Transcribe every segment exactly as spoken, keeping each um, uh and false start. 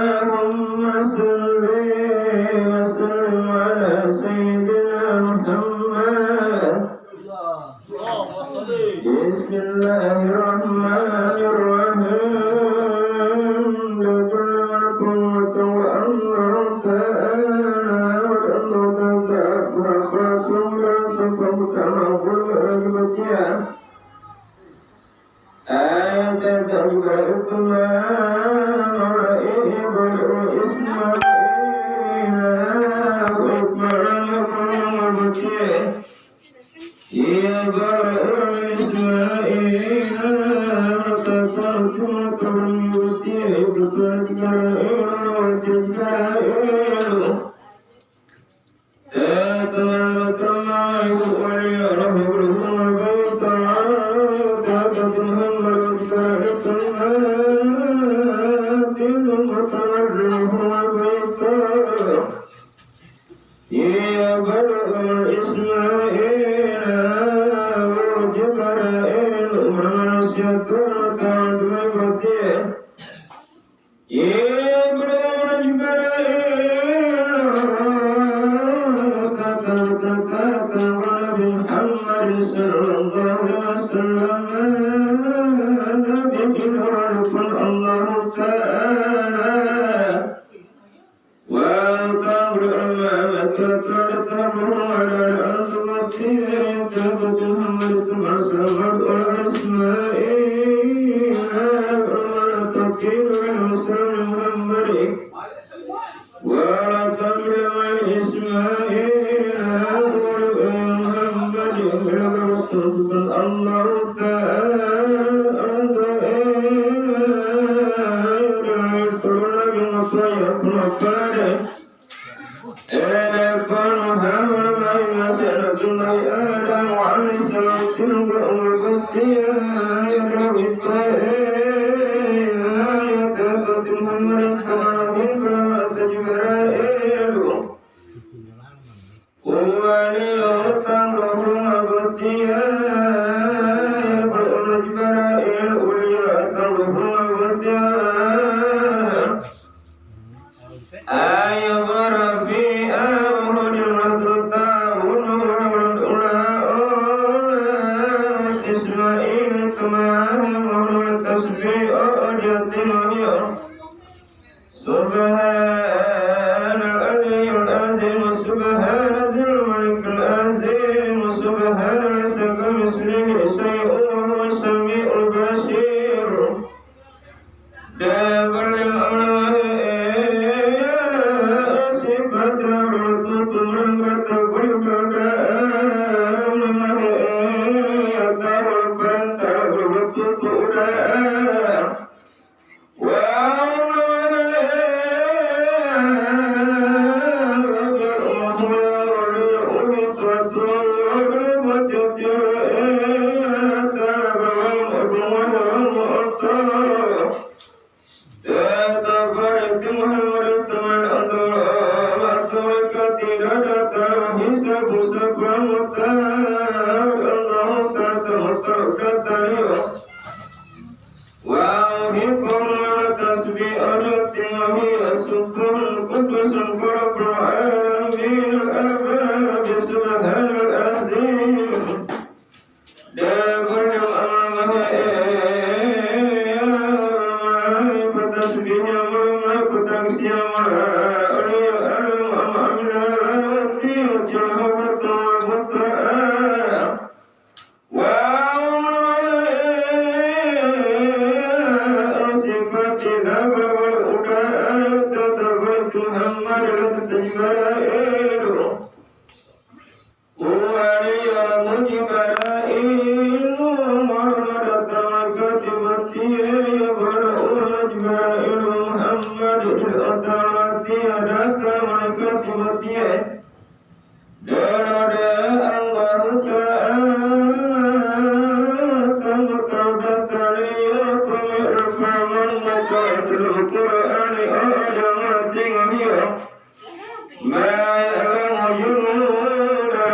اللهم صل وسلم على سيدنا محمد. بسم الله الرحمن الرحيم. يا بني إسماعيل وجبرائيل ومعصية تعذبتي. يا بني جبرائيل كتبت كتابا بمحمد صلى الله عليه وسلم نبي الله تعالى وأنت أمر أمامك ترتب على الأرض والطين تكتب ملك السماوات والسماء وما تقيل من سر محمد وتقيل من إسماعيل محمد الله تعالى أنت إيه Ayo barafi abuhu di matuta wunu wunu ula'o Ismail kemana wunu tasbih o diati mario. سبحان العلي العظيم، سبحان ذي الملك العظيم، سبحان ليس كمثله شيء وهو السميع البصير. Debel sifat bertutur kata berkata, bertutur. وأوهبهم على تسبيح التي وهي سبح قدوس رب العالمين الأرباب. سبحان العظيم. Waliya Jibrailu Muhammad tarakati batiya ya bala Jibrailu Muhammad il-atarati adata malaikat batiya. Dara Allahu Ta'ala tamu tabataliya kumi al-Qur'an maka Al-Qur'ani adamati ngamiya. Ma ya'lamu junuda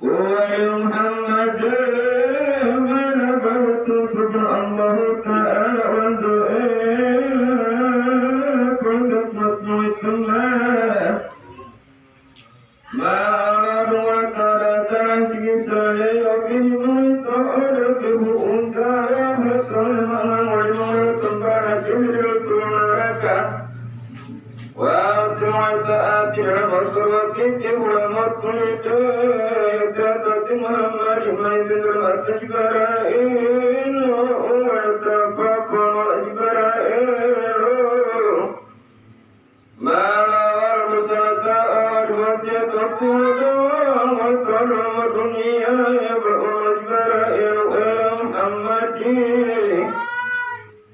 Muhammad wa Muhammad, mana barutu puja Allahu Ta'ala untuk produk Muhammad. Ma aradu wa tadata sigi saleyo bihi to odo bihu unta ya betul mana mulai mulai kembali diri neraka. Wa ta'ati al-basarati kibla mutulite, tata Muhammad maidin al-atajbarain, wa uwata papa al-ajbarain. Mala wal musata al-wajat wa kudu wa tolu dunia ya ba al-ajbarain, wa Muhammadin.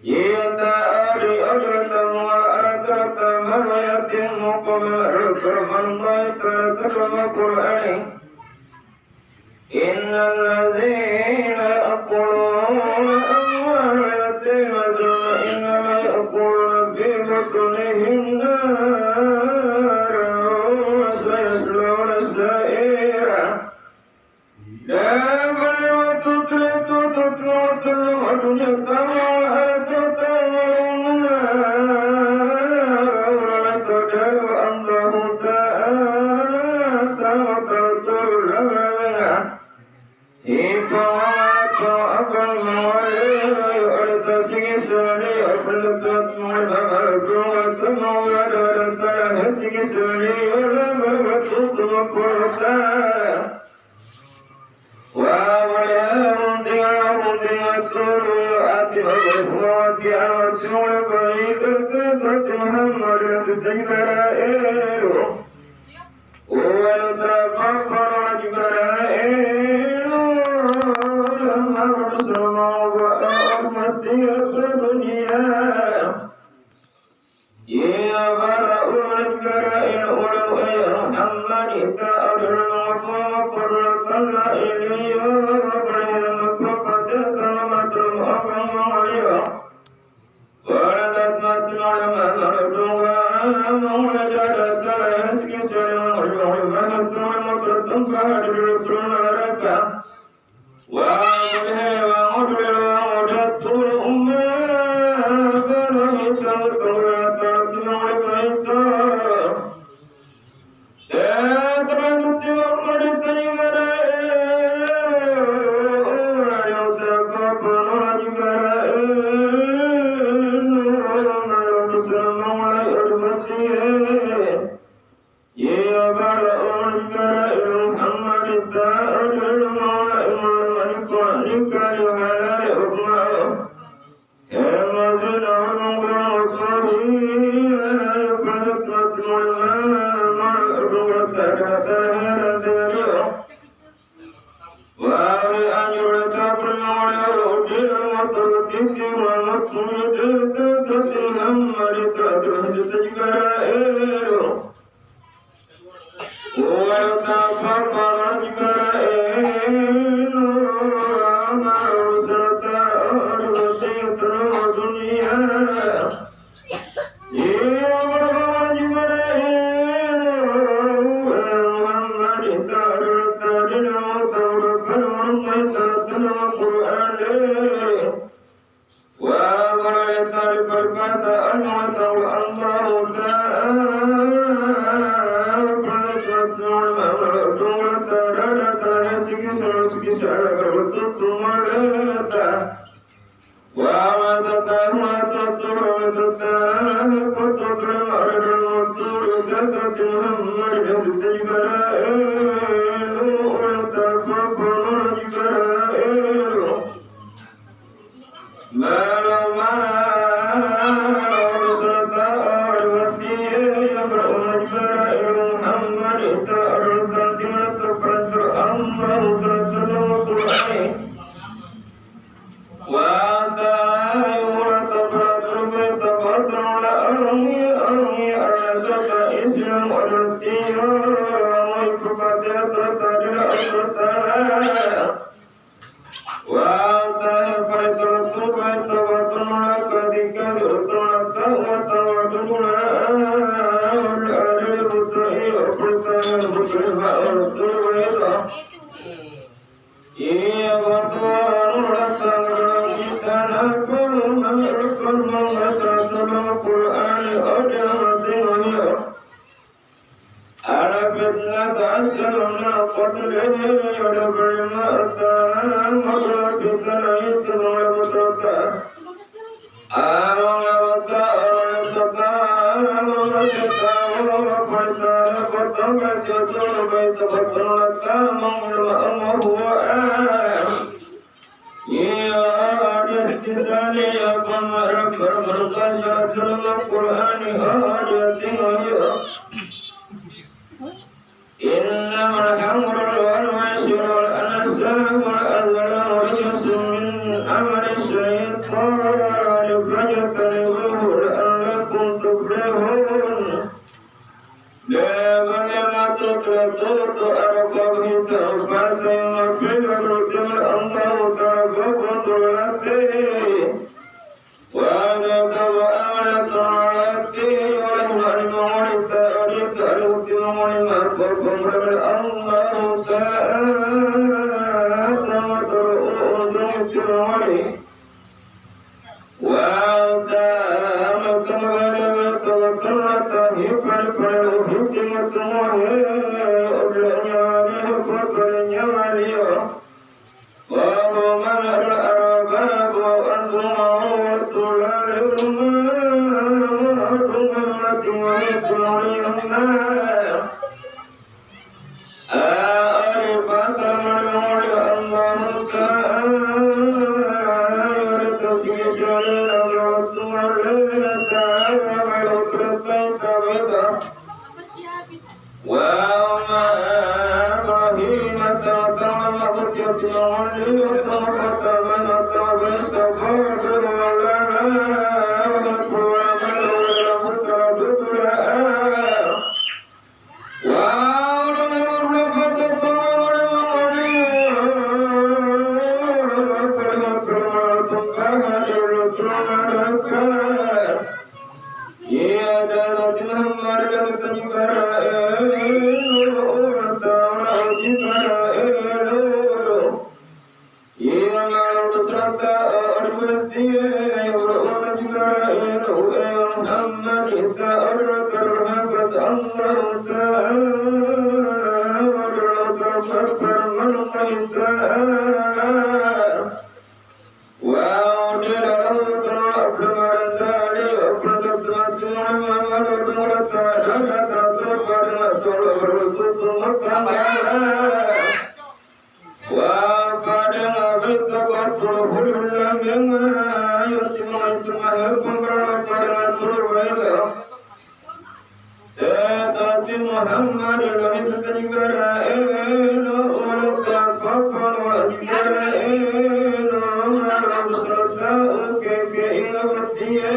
Iya ta'ala adilatamu wa alatatamu wa yatimmu kama al-Qur'an baita tadama Qur'ani. Innal ladzina ya'kuluna amwalal yatama zulman innama ya'kuluna fi butunihim naran wa sayaslawna sa'ira. Debali watutu-tutu tutu duniya tamu atau tamu Allahu Ta'ala tamu. Hipo to akan mawali ori tasigi sali ori tat muhammad tuwa tamu ada dan taya sigi sali ori tutu kota. Wa waliya runtinga runtinga tulu ati oge huwa ti awati wala kali tete tete Muhammad tete Israel. Wa tafakkara Israel. Harus mau wa ummati dunia. Iya bala ulun karain ulu ya Muhammad ta adil mafu perlukan la iliyo beriyan mapapateta matul orang mawaliyo. Waladat matul ulama mardunga mawala dada tara haski salam ulama matul matul tumpah adil tularaka. Wa mulihe wa mudule wa mudatul umma bala hitam tawata tuwai maita. Tetelanjuti wa mulitanyi marae wa yauta papanolaji marae nuru wa malu bisa mawai adumatiye. Iya bala orang negara Muhammad ta adil mawai mawai kuat nikah yuhalai umma. Hema zina orang orang kori padat mat mawai mawai rumah tangga taharat dariyo. Wawi anjurata pun mawaliyo udil motor titi wa mutmudil tatatil hammadi tatul hajat jikaraeru. Wal tafakara jikaraeru. Amaru sata aru titru dunia. Iya, Muhammad, ta adil, ta adil, ta adil, ta adil, ta adil, Quran. Wa qala ta'ala perkataan wa ta'ala Allahu Ta'ala, Ta'ala, Ta'ala, sikisa, sikisa, bertutu maleta. Wa ma tatahu wa taturu إنما الخمر والميسر والأنصاب والأزلام رجس من عمل الشيطان فاجتنبوه لعلكم تفلحون. Debo lema tutu-tutu arapa boyito, pate ma pilodutu Allah ta bobotulati. Wa adabu amanatulati, wa rahmani mongoli ta odito aluti mongoli ma popomremel Allah Ta'ala, ta motoro untung timongoli. Wawu ta motolele to tolata hipali-pali u hikimatu mohe odelo nyawaliyo potoli nyawaliyo. Wawu mama al-arbab wawu antum wawu tulale umma, wawu mati mohe tuliyunna. Wa padango boyito batulu hululame ma yoti moyito ma hepombolo padango tulu boyito. Te tati Muhammad lohitu tani Israel, wolo ta papa lo Israel, ma lo beserta ukeke ino botiye.